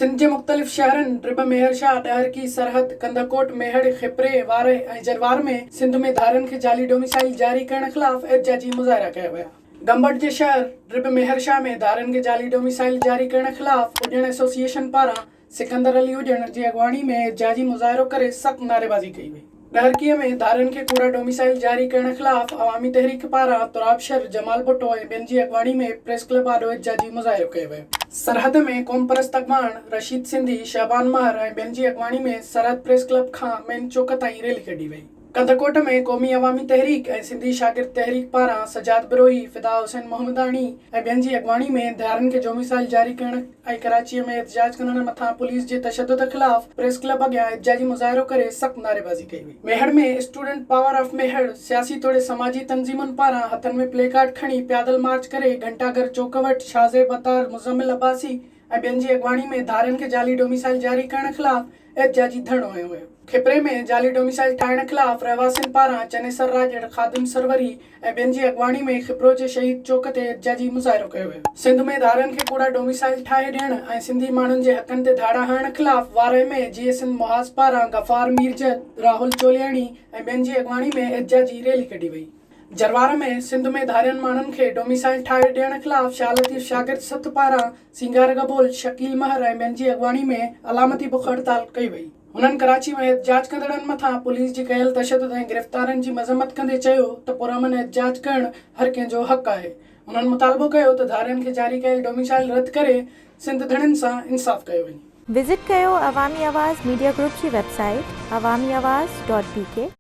سنڌ جي مختلف شهرن ڊرٻ ميهر شاهه، ڏهرڪي، سرحد، ڪنڌڪوٽ، ميهڙ، کپري، وارهه ۽ جروار ۾ سنڌ ۾ ڌارين کي جعلي ڊوميسائيل جاري ڪرڻ خلاف احتجاجي مظاهرا ڪيا ويا. گمبٽ جي شهر ڊرٻ ميهر شاهه ۾ ڌارين کي جعلي ڊوميسائيل جاري ڪرڻ خلاف اڄڻ ايسوسيئيشن پاران سڪندر علي اڄڻ جي اڳواڻي ۾ احتجاجي مظاهرو ڪري سخت نعريبازي ڪئي وئي. ڏهرڪيء ۾ ڌارين کي ڪوڙا ڊوميسائيل جاري ڪرڻ خلاف عوامي تحريڪ پاران تراب شر، جمال ڀٽو ۽ ٻين جي اڳواڻي ۾ پريس ڪلب آڏو احتجاجي مظاهرو ڪيو ويو. سرحد ۾ قومپرست اڳواڻ رشيد سنڌي، شعبان مهر ۽ ٻين جي اڳواڻي ۾ سرحد پريس ڪلب کان مين چوڪ تائين ريلي ڪڍي وئي. ڪنڌڪوٽ ۾ قومي عوامي تحريڪ ۽ سنڌي شاگرد تحريڪ پاران سجاد بروهي، فدا حسين محمداڻي ۽ ٻين جي اڳواڻي ۾ ڌارين کي ڊوميسائيل جاري ڪرڻ ۽ ڪراچيء ۾ احتجاج ڪندڙن مٿان پوليس جي تشدد خلاف پريس ڪلب اڳيان احتجاجي مظاهرو ڪري سخت نعريبازي ڪئي وئي. Mehar ۾ student power of Mehar سياسي توڙي سماجي تنظيمن پاران هٿن ۾ پلي ڪارڊ کڻي پيادل مارچ ڪري گهنٽا گهر چوڪ وٽ شاهزيب عطار، مزمل عباسي ۽ ٻين جي اڳواڻي ۾ ڌارين کي جعلي ڊوميسائيل جاري ڪرڻ خلاف احتجاجي ڌرڻو هنيو ويو. کپري ۾ جعلي ڊوميسائيل ٺاهڻ خلاف رهواسين پاران چنيسر راڄڙ، خادم سروري ۽ ٻين جي اڳواڻي ۾ کپرو جي شهيد چوڪ تي احتجاجي مظاهرو ڪيو ويو. سنڌ ۾ ڌارين کي ڪوڙا ڊوميسائيل ٺاهي ڏيڻ ۽ سنڌي ماڻهن جي حقن تي ڌاڙا هڻڻ خلاف وارهه ۾ جيئي سنڌ محاذ پاران غفار ميرجت، راهول چولياڻي ۽ ٻين جي اڳواڻي ۾ احتجاجي ريلي ڪڍي وئي. جروار ۾ سنڌ ۾ ڌارين ماڻهن کي ڊوميسائيل ٺاهي ڏيڻ خلاف شاهه لطيف شاگرد سٿ پاران سينگار گبول، شڪيل مهر ۽ ٻين جي اڳواڻي ۾ علامتي بک هڙتال ڪئي وئي. هنن ڪراچي ۾ احتجاج ڪندڙن مٿان پوليس جي ڪيل تشدد ۽ گرفتارين جي مذمت ڪندي چيو ته پرامن احتجاج ڪرڻ هر ڪنهن جو حق آهي. هنن مطالبو ڪيو ته ڌارين کي جاري ڪيل ڊوميسائيل رد ڪري سنڌ ڌڻين سان انصاف ڪيو وڃي. وزٽ ڪيو عوامي آواز ميڊيا گروپ جي website Awami Awaz dot B K.